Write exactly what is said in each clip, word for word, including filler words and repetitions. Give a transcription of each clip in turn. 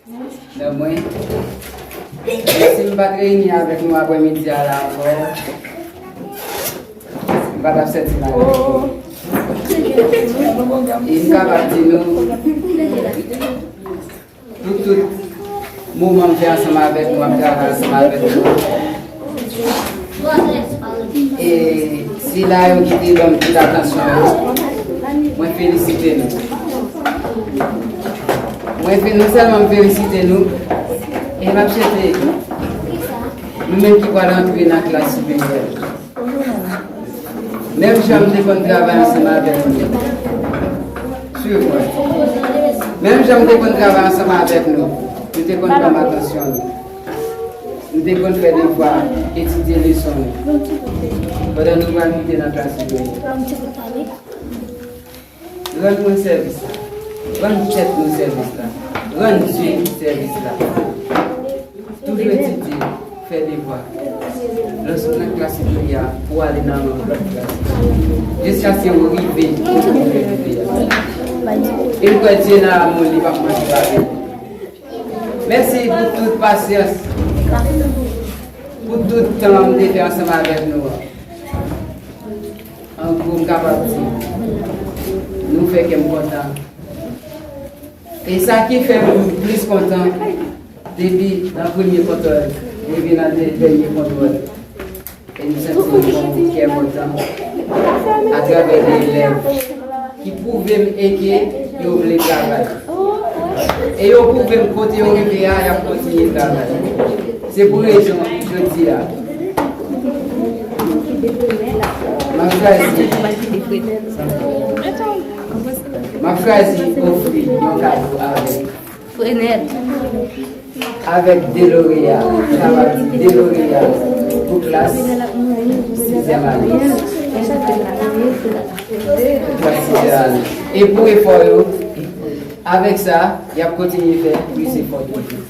Nan mwen, si m pa t reyini avèk nou aprèmidi a la ankò, m pa t ap santi m alèz. E m kapab di nou, pou tout moman m fè ansanm avèk nou, m ap travay ansanm avèk nou. E sila yo ki te ban m tout atansyon yo, mwen felisite nou. Mwen fe-, non sèlman m felisite nou, e m ap swete nou menm ki pral antre nan klas siperyè, menm jan m te konn travay ansanm avèk nou. Swiv mwen. Menm jan m te konn travay ansanm avèk nou, nou te konn ban m atansyon nou. Nou te konn fè devwa, etidye leson nou. Pandan nou pral kite nan klas yo ye. Rann mwen sèvis la. Rann tèt nou sèvis la. Rann Dye sèvis la. Toujou etidye, fè devwa. Lòske w nan klas ou ye a, pou w ale nan yon lòt klas. Jiskaske w rive kote w rive a. E m kwè Dye nan amou li p ap manti pale. Mèsi pou tout pasyans, pou tout tan m te fè ansanm avèk nou an. An gwo, m kapab di, nou fè kè m kontan. E sa ki fè m plis kontan, depi nan premye kontwòl rive nan dè-, dènye kontwòl, e nou santi nou gon kè kontan atravè de elèv ki pwouve m e ke yo vle travay. E yo pwouve m kote yo rive a, y ap kontinye travay. Se pou rezon jodi a, m ap chwazi, m ap chwazi ofri yon kado avèk Frenèt. Avèk de loreya, sa va di de loreya pou klas sizyèm ane. Klas sizyèm ane. E pou efò yo, avèk sa, y ap kontinye fè plis efò toujou.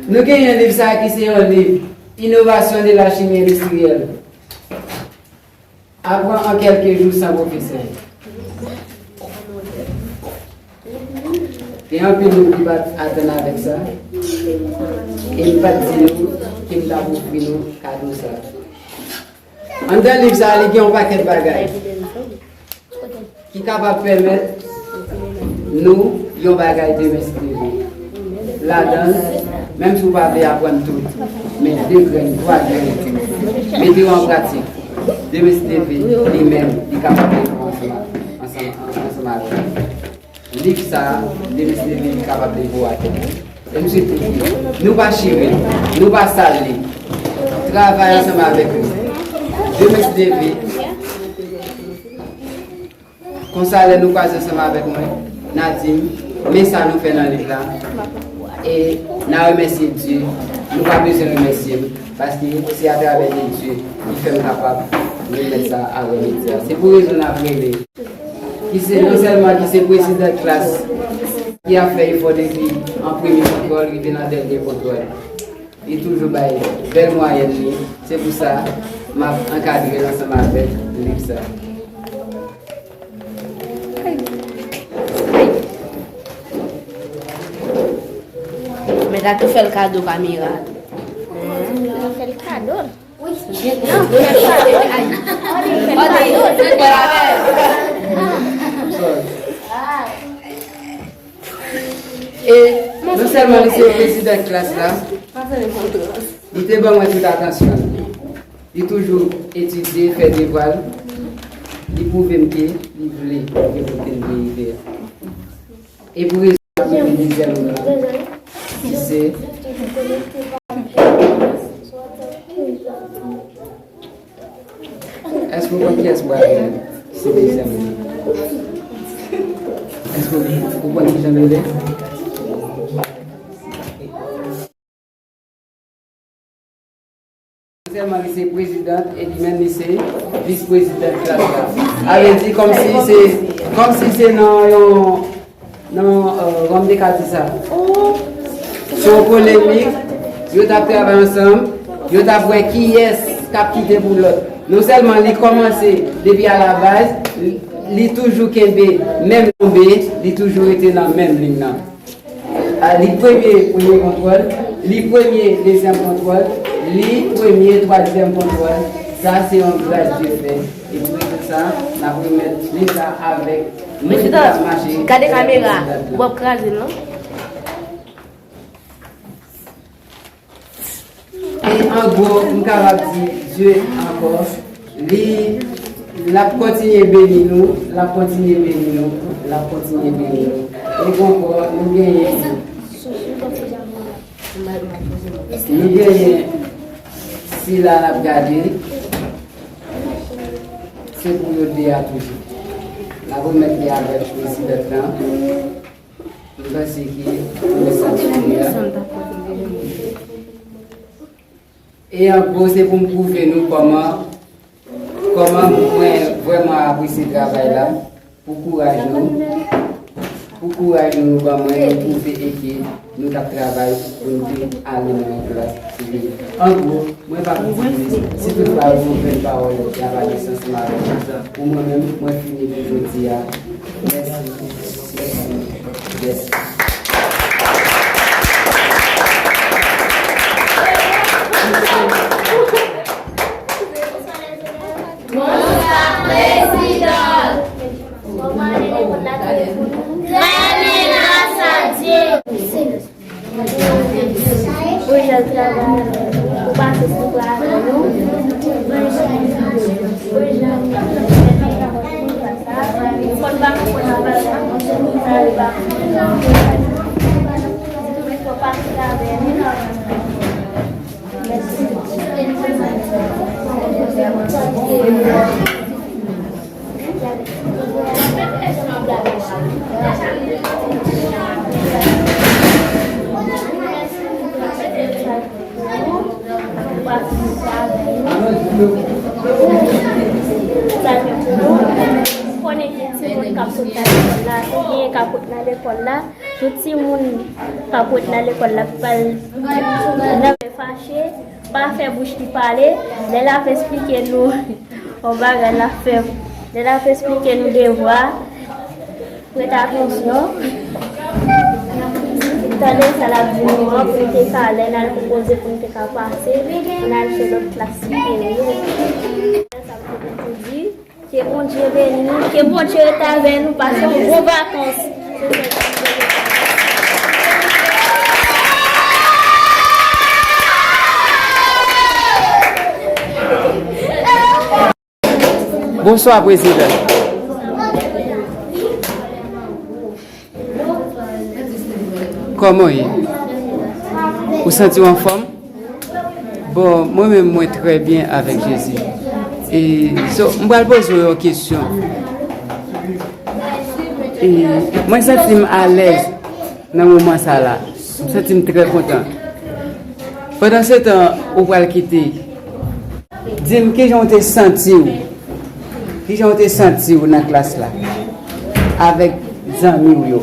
Nou genyen liv sa a ki se yon liv, Innovation de la chimie industrielle. Apprends en quelques jours sans professeur. Gen anpil moun ki pa t atann avèk sa. E m pa t di nou ke m t ap ofri nou kado sa. Anndan liv sa a, li gen yon pakèt bagay ki kapab pèmèt nou yon bagay demen si Dye vle. Ladan l, menm si w pa vle aprann tout, men de grenn, twa grenn, mete yo an pratik. Demen si Dye vle, li menm, li kapab ede w ansanm, ansanm, ansanm avè w. Liv sa a, demen si Dye vle, li kapab leve w atè. E m swete ke nou pa chire l, nou pa sal li. Travay ansanm avèk nou. Demen si Dye vle, konsa lè nou kwaze ansanm avèk mwen, n a di m, men sa nou fè nan liv la. E n a remèsye Dye. Nou pa bezwen remèsye m, paske se atravè de Dye ki fè m kapab remèt sa avè medya. Se pou rezon n ap rele. Ki se non sèlman ki se prezidan klas ki ap fè efò depi an premye kontwòl rive nan dènye kontwòl. Li toujou bay bèl mwayèn li. Se pou sa, m ap ankadre l ansanm avèk liv sa. Mèt la tou fè l kado kamera. Fè l kado. E non sèlman li se prezidan klas la, li te ban mwen tout atansyon l. Li toujou etidye, fè devwa l. Li pwouve m ke li vle rive kote l vle rive a. E pou rezon sa, mwen vin dezyèm nan, ki se, èske w konn kiyès m pral rele? Se dezyèm nan. Èske w konn kijan l rele? Sèlman li se prezidan, epi menm li se vis prezidan klas la. Sa vle di kòmsi se, kòmsi se nan yon, nan, euh, kòman m te ka di sa? Se yon polemik, Yo t ap travay ansanm, yo t ap wè kiyès k ap kite pou lòt. Non sèlman li kòmanse depi alabaz, li, li toujou kenbe menm tonbe, li toujou rete nan menm liy nan. A, li premye premye kontwòl, li premye dezyèm kontwòl, li premye twazyèm kontwòl. Sa se yon gras Dye fè. E pou rezon sa, n ap remèt li sa avèk mwen ki t ap mache. Prezidan, gade kamera, w ap kraze l non. E an gwo, m kapab di, Dye ankò, li, l ap kontinye beni nou, l ap kontinye beni nou, l ap kontinye beni nou. E ankò, nou genyen, nou genyen sila n ap gade, se pou yo de a toujou. N ap remèt li avèk prezidan an. M panse ke mesaj fini a. E an gwo, se pou m pwouve nou kòman, kòman mwen vrèman apresye travay la, pou kouraj nou, pou kouraj nou, nou ban mwen, nou pwouve e ke nou t ap travay pou nou te ale nan yon klas siperyè. An gwo, mwen p ap di plis, si toutfwa yon grenn pawòl y ap ale ansanm avèk nou, pou mwen menm, mwen fini pou jodi a. Mèsi. Mèsi. Bonswa, prezidan. Kòman lekòl la te ye pou nou? Trè byen, gras a Dye. Pou jan travay, pou pase sou travay nou. Pou jan fò n pa konprann anpil sa, fò n pa konprann anpil sa. Konnen gen timoun k ap sot nan lekòl la, gen k ap ret nan lekòl la. Tout timoun k ap ret nan lekòl la pral nan fache, pa fè bouch li pale. Lè l ap esplike nou yon bagay, l ap fè, lè l ap esplike nou devwa, prete atansyon, tande sa l ap di nou an, pou nou te ka, lè n al pwopoze pou nou te ka pase, pou n al jwe lòt klas siperyè. Sa m te gen pou di. Ke Bondye beni nou, ke Bondye rete avè nou, pase yon bon vakans. Bonswa, prezidan. Kòman w ye? Ou santi w anfòm? Bon, mwen menm, mwen trè byen avèk Jezi. E, so, m pral poze w yon kesyon. E, mwen santi m alèz nan moman sa la. M santi m trè kontan. Pandan se tan, ou pral kite. Di m kijan w te santi w? Kijan w te santi w nan klas la? Avèk zanmi w yo?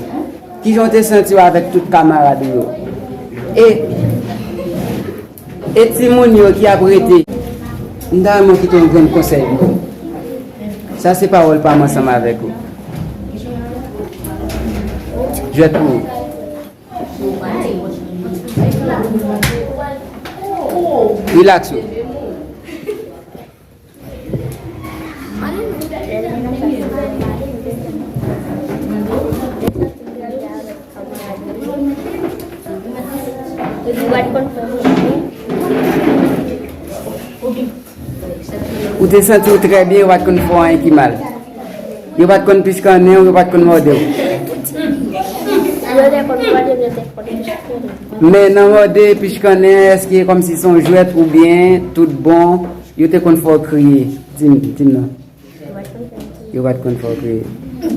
Kijan w te santi w avèk tout kamarad ou yo? E, e timoun yo ki ap rete, m ta renmen w kite yon grenn konsèy pou yo. Sa se pawòl pa m ansanm avèk ou. Jwèt pou ou. Rilaks ou. Ou te santi w trè byen, ou pa t konn fè w anyen ki mal. Yo pa t konn pichkannen w, yo pa t konn mòde w. Yo te konn mòde m, yo te konn pichkannen m. Men nan mòde, pichkannen, èske kòmsi se yon jwèt oubyen tout bon, yo te konn fè w kriye? Di m, di m non. Yo pa t konn fè w kriye.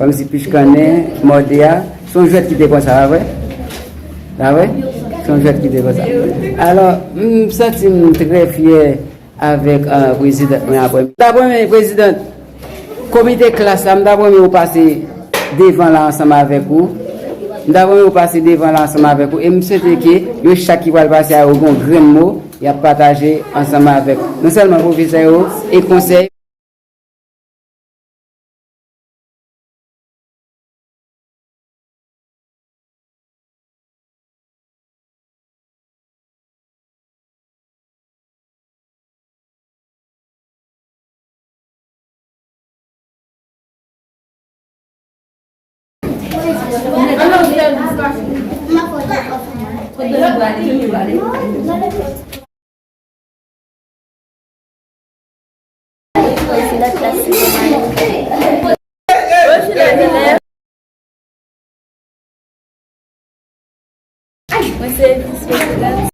Kòmsi pichkannen, mòde a, se yon jwèt ki te konsa, pa vre? Pa vre? Se yon jwèt ki te konsa. Alò, m santi m trè fyè avèk, ah, prezidan mwen apre. M ta renmen, prezidan komite klas la, m ta renmen ou pase devan la ansanm avèk ou. M ta renmen yo pase devan la ansanm avèk ou, e m swete ke yo chak ki pral pase a yo gon grenn mo y ap pataje ansanm avèk nou sèlman pwofesè yo e konsèy. Mwen se vis prezidant.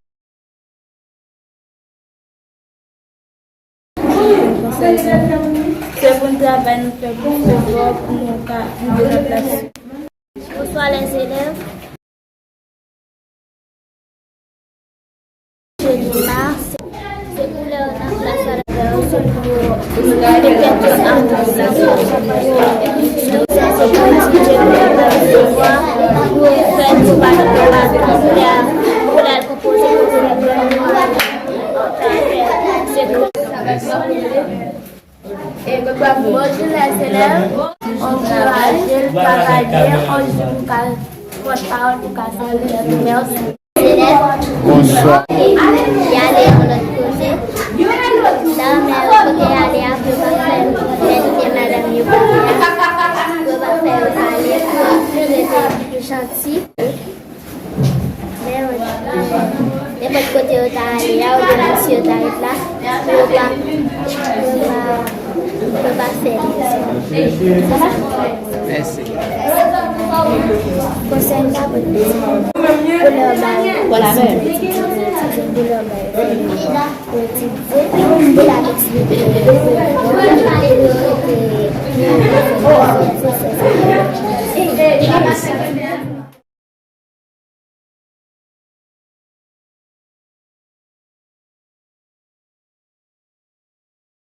Se pou n travay, nou fè plis efò pou nou ka rive nan plas. Bonswa lèzelèv. Jelima, se, se koulè yo nan klas la, se pou yo te fè tout akonplisman. Pou yo, pou yo fè tout akonplisman, pou yo fè tout akonplisman, pou yo al konpoze, konpoze, se pou Bonjou lèzelèv, ankouraje l, travay byen, yon jou nou ka pòtpawòl, nou ka sekretè tou. Mèsi. Bonswa. Y ale yon lòt kote. La, men kote y ale a, pou yo pa fè mèt de madanm yo pale a, pou yo pa fè yo pale, pou yo rete janti. Men, nenpòt kote yo ta ale a, oubyen menm si yo ta ret la, pou yo pa, pou yo pa, pou yo pa fè lèzòd. Mèsi. Konsèy m ta pote, se pou lè yo ba yo, pou lè yo ba yo, pou yo etidye, pou yo etidye, pou yo etidye, pou yo etidye, pou yo etidye, pou yo etidye.